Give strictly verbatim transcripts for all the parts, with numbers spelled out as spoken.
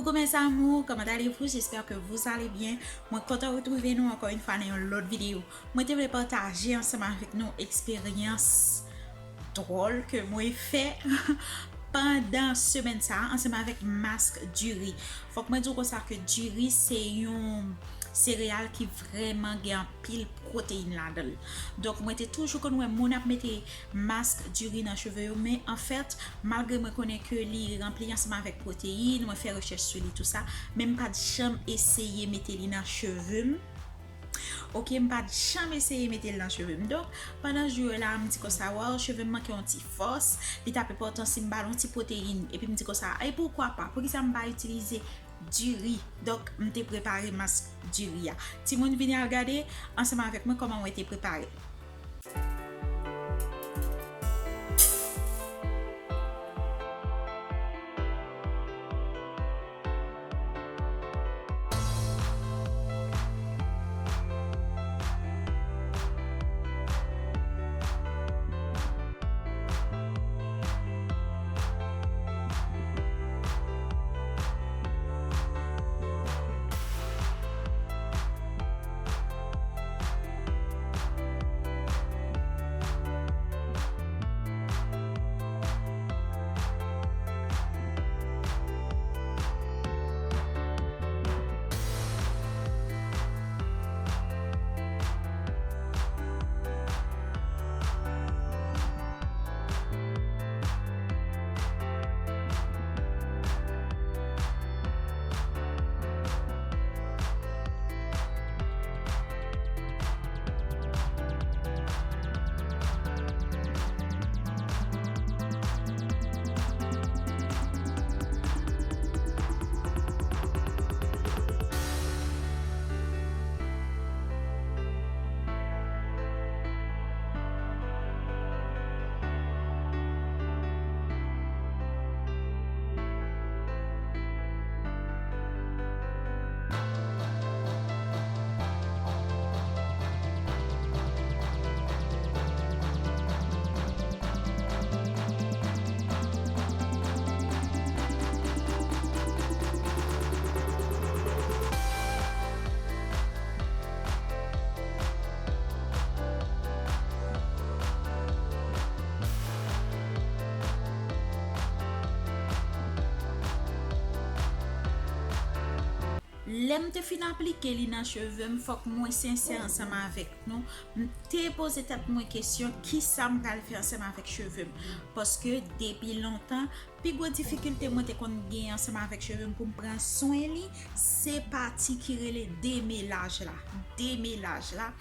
Coucou mes amours, comment allez-vous? J'espère que vous allez bien. Mwen kontan retwouve nou ankò yon fwa nan yon lòt videyo. Mwen te vle pataje ansanm avèk nou eksperyans dwòl ke mwen fè pandan semèn sa a ansanm avèk mask diri. Fòk mwen di w konsa ke diri se yon sereyal ki vrèman gen anpil pwoteyin ladan l. Donk, mwen te toujou konn wè moun ap mete mask diri nan cheve yo, men anfèt, malgre mwen konnen ke li ranpli ansanm avèk pwoteyin, mwen fè rechèch sou li, tou sa, men m pa t janm eseye mete li nan cheve m. Oke, m pa t janm eseye mete l nan cheve m. Donk, pandan jou yo la, m di konsa, waw, cheve m manke yon ti fòs, li t ap enpòtan si m ba l yon ti pwoteyin. Epi m di konsa, e poukwa pa? Poukisa m pa itilize diri? Donk, m te prepare mask diri a. Timoun, vini al gade ansanm avèk mwen kòman mwen te prepare. Lè m te fin aplike li nan cheve m, fòk mwen sensè ansanm avèk nou. M te poze tèt mwen kesyon, kisa m pral fè ansanm avèk cheve m? Paske depi lontan, pi gwo difikilte mwen te konn gen ansanm avèk cheve m pou m pran swen li, se pati ki rele demelaj la. Demelaj la.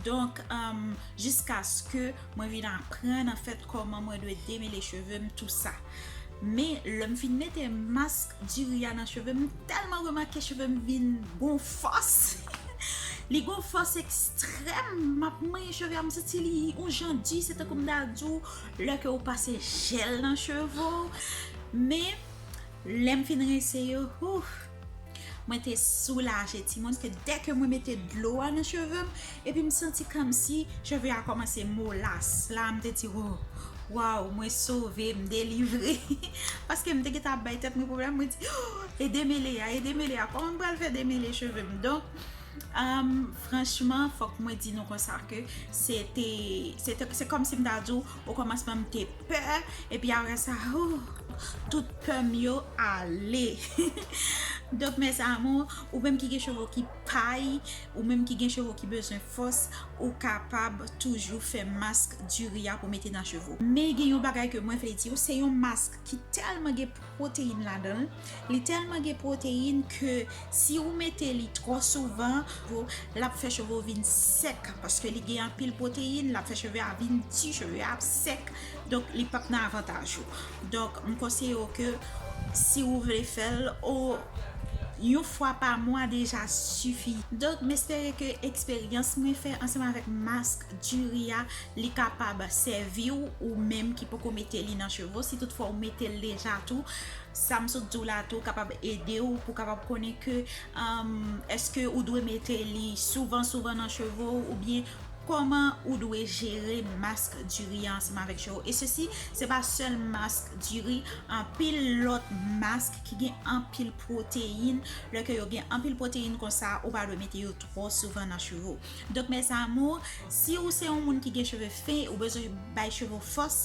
Donk, um, jiskaske mwen vin aprann, anfèt, kòman mwen dwe demele cheve m, tou sa. Men, lè m fin mete mask diri a nan cheve m, m tèlman remake cheve m vin gon fòs. Li gon fòs ekstrèm, m ap manyen cheve a, m santi li yon jan di, se tankou m ta di w, lè ke w pase jèl nan cheve w. Men, lè m fin rinse yo, ouf, mwen te soulaje, timoun, ke dè ke mwen mete dlo a nan cheve m, epi m santi kòmsi cheve a kòmanse molas. La, m te di, oh, waw, mwen sove, m delivre. Paske m te gentan ap bay tèt mwen pwoblèm, mwen di, oh, e demele a, e demele a, kòman m pral fè demele cheve m? Donk, um, franchman, fòk mwen di nou konsa ke se te, se te, se kòmsi m ta di w, okòmansman m te pè, epi apre sa, oh, tout pè m yo ale. Donk, mes amours, ou menm ki gen cheve w ki pay, ou menm ki gen cheve w ki bezwen fòs, ou kapab toujou fè mask diri a pou mete nan cheve w. Men gen yon bagay ke mwen vle di w, se yon mask ki tèlman gen pwoteyin ladan l, li tèlman gen pwoteyin ke si ou mete li twò souvan, l ap fè cheve w vin sèk, paske li gen anpil pwoteyin, l ap fè cheve a vin di, cheve a ap sèk, donk li p ap nan avantaj ou. Donk, m konseye w ke si ou vle fè l, o, yon fwa pa mwa deja sifi. Donk, m espere ke eksperyans mwen fè ansanm avèk mask diri a, li kapab sèvi w, ou menm ki poko mete li nan cheve w. Si toutfwa ou mete l deja tou, sa m sot di w la tou kapab ede w pou kapab konnen ke, um, èske ou dwe mete li souvan, souvan nan cheve w, oubyen Kòman ou dwe jere mask diri a ansanm avèk cheve w? E sesi, se pa sèl mask diri, anpil lòt mask ki gen anpil pwoteyin. Lè ke yo gen anpil pwoteyin konsa, ou pa dwe mete yo twò souvan nan cheve w. Donk, mes amours, si ou se yon moun ki gen cheve fen, ou bezwen bay cheve w fòs,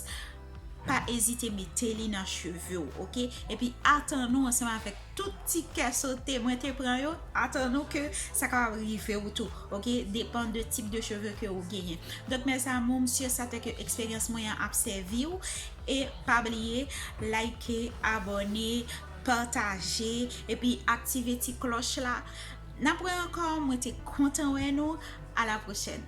pa ezite mete li nan cheve w, oke? Epi atann ou ansanm avèk tout ti kè sote mwen te pran yo, atann ou ke sa kapab rive w tou, oke? Depann de tip de cheve ke ou genyen. Donk, mes amours, m si e sèten ke eksperyans mwen an ap sèvi w. E pa bliye, like, abòne, pataje, epi aktive ti klòch la. N ap wè ankò, mwen te kontan wè nou. A la pwochèn.